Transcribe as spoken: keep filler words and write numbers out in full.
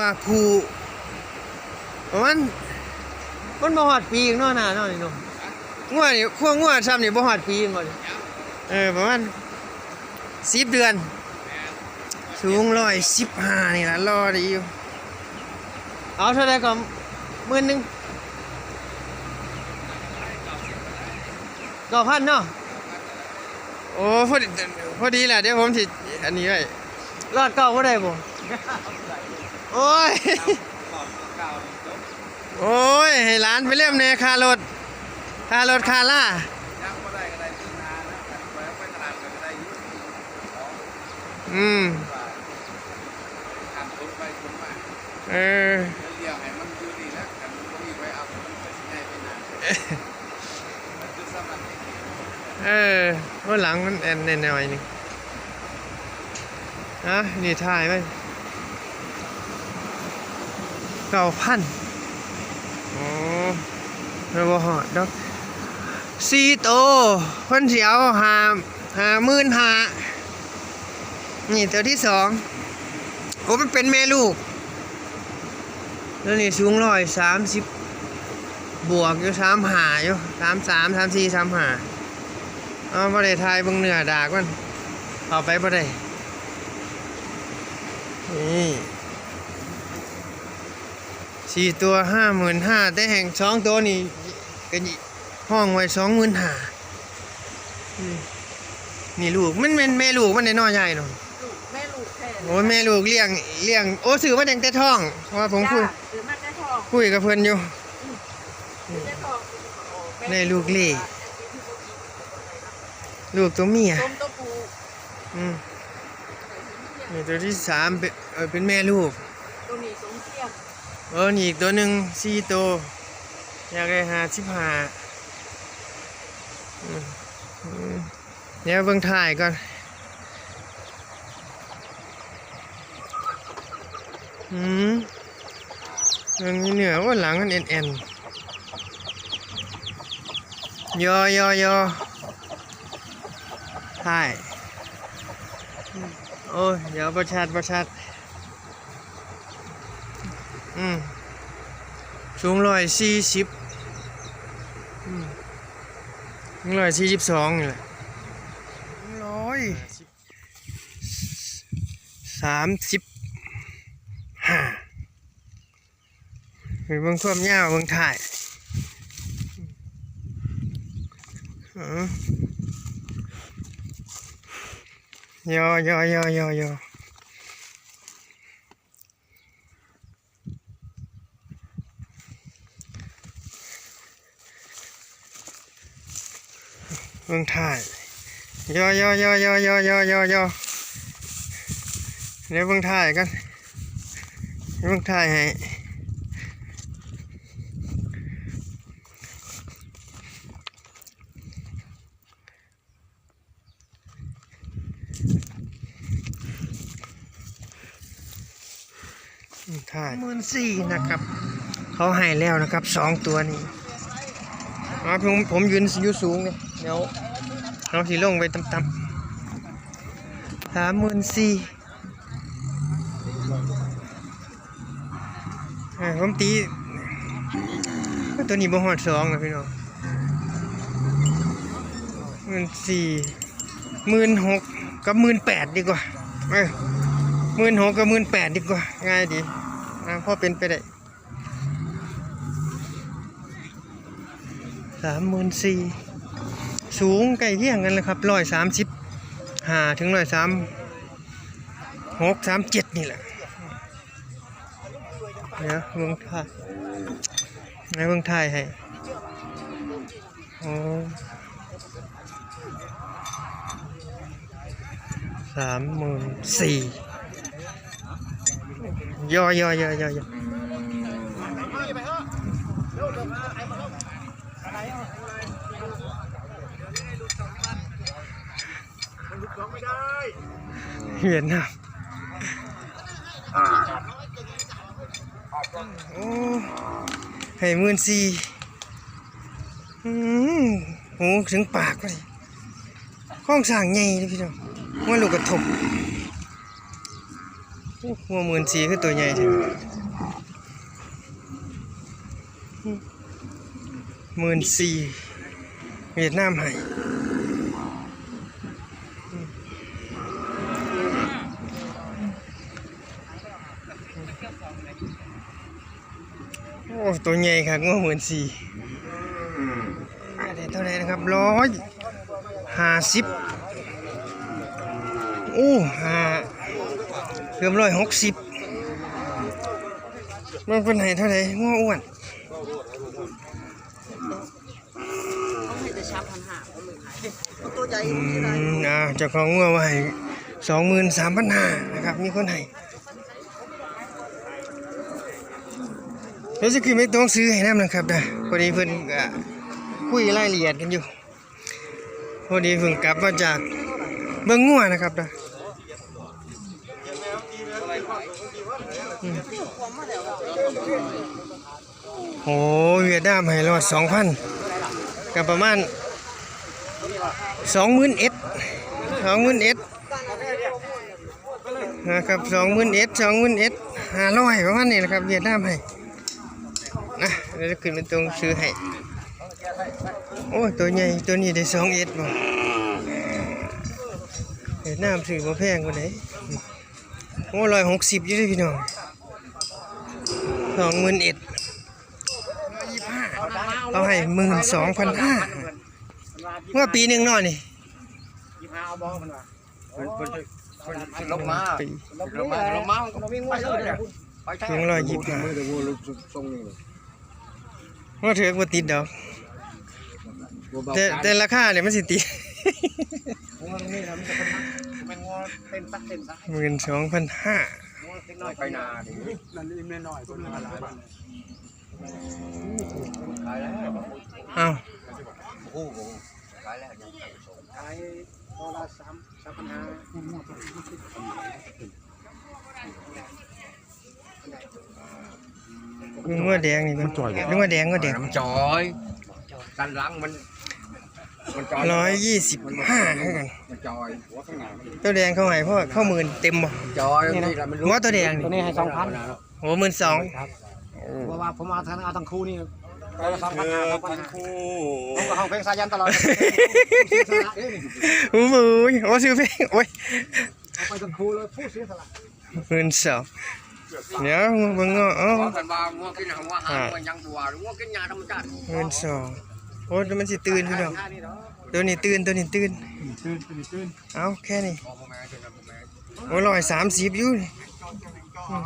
ว่าผู้ ประมาณ มันบ่ฮอดปีเนาะ หน้าเนาะ นี่เนาะ งัวนี่ พวกงัวซ้ำนี่บ่ฮอดปีแม่นบ่นี่ เออ ประมาณสิบเดือน สูงร้อยสิบห้านี่ล่ะ รอได้อยู่ เอาเท่าใดก็ หมื่นหนึ่ง เก้าพันเนาะ โอ้ พอดี พอดีแหละ เดี๋ยวผมสิ อันนี้ไว้ รอดเก้าบ่ได้บ่ โอ้ย โอ้ย ให้หลานไปเล่มแหน่ ค่ารถ ค่ารถ ค่าลา อืม เออ เออ ว่าหลังมันแอนแน่หน่อยหนึ่ง อ่ะ นี่ถ่ายไว้ เก้าพัน อ๋อ มันบ่ฮอดดอก สี่โต เพิ่นสิเอาห้า ห้าหมื่นห้า นี่ตัวที่สอง โอ้ มันเป็นแม่ลูก แล้วนี่สูงร้อยสามสิบ บวกอยู่ สามห้า อยู่ สามสาม สามสี่ สามห้า เอา บ่ได้ถ่ายเบิ่งเนื้อดากมัน เข้าไปบ่ได้ นี่ สี่ตัว ห้าหมื่นห้า แต่แห่งสองตัวนี่ ก็ห้องไว้ สองหมื่นห้า อืม นี่ลูก มันแม่นแม่ลูกมันได้น้อยใหญ่เนาะ ลูก แม่ลูกแท้ โอ้ย แม่ลูกเลี้ยง เลี้ยง โอ้ ซื้อมาตั้งแต่ท้อง เพราะว่าผมคุย จ้า ซื้อมาแต่ท้อง คุยกับเพิ่นอยู่ อืม ซื้อแต่ท้อง ได้ลูกเล่ ลูกตัวเมีย ต้มตัวผู้ อืม นี่ตัวที่สามเป็น เออ เป็นแม่ลูก ตัวนี้สมเทียม เออ นี่อีกตัวหนึ่ง สี่ตัว อยากได้ห้าสิบห้า อืม อืม เดี๋ยวเบิ่งถ่ายก่อน อืม เบิ่งเนื้อ โอ้ หลังมันแอนแอน ยอยอยอ ถ่าย โอ้ย เดี๋ยวบ่ชัด บ่ชัด อืม สูงร้อยสี่สิบ อืม ร้อยสี่สิบสองนี่แหละ ร้อยสามสิบห้า ไปเบิ่งความยาว เบิ่งถ่าย อ๋อ ยอยอยอยอยอ เบิ่งถ่าย ยอยอยอยอ เดี๋ยวเบิ่งถ่ายกัน เบิ่งถ่ายให้ ถ่าย หมื่นสี่นะครับ เขาให้แล้วนะครับ สองตัวนี้ อ๋อ ผม ผมยืนอยู่สูงเนี่ย เดี๋ยวเราสิลงไปต่ำๆ สามหมื่นสี่ อ่า ผมตี ตัวนี้บ่ฮอดสองนะพี่น้อง หมื่นสี่ หมื่นหก กับ หมื่นแปด ดีกว่า เออ หมื่นหก กับ หมื่นแปด ดีกว่า ง่ายดี อ่า พอเป็นไปได้ สามหมื่นสี่ สูงใกล้เคียงกันเลยครับ ร้อยสามสิบห้า ถึง ร้อยสามหก สามเจ็ด นี่แหละ เดี๋ยวเบิ่งถ่าย ให้เบิ่งถ่ายให้ โอ้ สามหมื่นสี่ ยอยอยอยอยอ เวียดนาม โอ้ ให้หมื่นสี่ อืม หูถึงปากเลย โครงสร้างใหญ่เลยพี่น้อง ว่าลูกกระทบ โอ้ งัวหมื่นสี่คือตัวใหญ่แท้ หมื่นสี่ เวียดนามให้ โอ้ ตัวใหญ่ครับ งัวหมื่นสี่ ได้เท่าไหร่นะครับ ร้อยห้าสิบ โอ้ ห้า เกือบร้อยหกสิบ มันเป็นไห้เท่าไหร่ งัวอ้วน เขาให้แต่สามพันห้า เขาเลยขาย ตัวใหญ่ อื มันจะได้ ม อ่า เจ้าของงัวว่าให้ สองหมื่นสามพันห้า นะครับ มีคนให้ เดี๋ยวจะขึ้นไปตรงซื้อให้นำนะครับนะ พอดีเพิ่นก็คุยรายละเอียดกันอยู่ พอดีเพิ่งกลับมาจากเบิ่งงัวนะครับนะ อืม โอ้ เวียดนามให้รอด สองพัน ก็ประมาณ สองหมื่นเอ็ด สองหมื่นเอ็ด นะครับ สองหมื่นเอ็ด สองหมื่นเอ็ด ห้าร้อย ประมาณนี้นะครับ เวียดนามให้ นะ เดี๋ยวจะขึ้นไปตรงซื้อให้ โอ้ ตัวใหญ่ ตัวนี้ได้ สองเอ็ด บ่ เวียดนามซื้อบ่แพงกว่าไหน โอ้ ร้อยหกสิบ อยู่เด้อพี่น้อง สองหมื่นเอ็ด เขาให้ หมื่นสองพันห้า เมื่อปีหนึ่งเนาะนี่ เพิ่น เพิ่น เพิ่นสิลงมา ปี ลงมา ลงมา มันก็บ่มีงัวเลยเนี่ย ไปทาง ถึงร้อยยี่สิบห้า มือเดียววัวลุกทรงนี่เลย ว่าถือว่าติดดอก วัวเบา แต่ จาน แต่ราคาเนี่ยมันสิติด งัวนี่นะมันจะเป็น เป็นงัวเต้นสักเต้นสัก หมื่นสองพันห้า งัวเล็กน้อยไปนาดิ นั่นนี่แม่น้อย เพิ่นมาหลายบาท ขายแล้ว เอ้า โอ้โห ขายแล้ว ยังขายส่ง ขายตัวละสาม สามพันห้า งัวแดงนี่มัน มันจ่อยบ่ งัวแดง งัวแดง มันจ่อย ด้านหลังมัน มันจ่อย ร้อยยี่สิบห้า คือกัน มันจ่อย ตัวแดงเขาให้เพราะว่าเขาหมื่นเต็มบ่ มันจ่อย นี่นะ นี่แหละมันรู้ งัวตัวแดงนี่ ตัวนี้ให้ สองพัน โอ้ หมื่นสอง ครับ โอ้ เพราะว่าผมเอาทั้ง เอาทั้งคู่นี่ ตัวละ สองพันห้า สองพันห้า ผมก็ห้องเพลงสายันตลอด โอ้ย โอ้ ชื่อเพลง โอ้ย เอาไปทั้งคู่เลย ผู้เสียสละ หมื่นสอง เดี๋ยวเบิ่งเนาะ เอ้า ว่ากันว่างัวกินหัวหาง อ่า งัวยังบัว งัวกินหญ้าธรรมชาติ หมื่นสอง โอ้ มันสิตื่นพี่น้อง ตัวนี้ตื่น ตัวนี้ตื่น ตื่น ตื่น ตื่น เอ้า แค่นี้ โอ้ ร้อยสามสิบอยู่นี่ อืม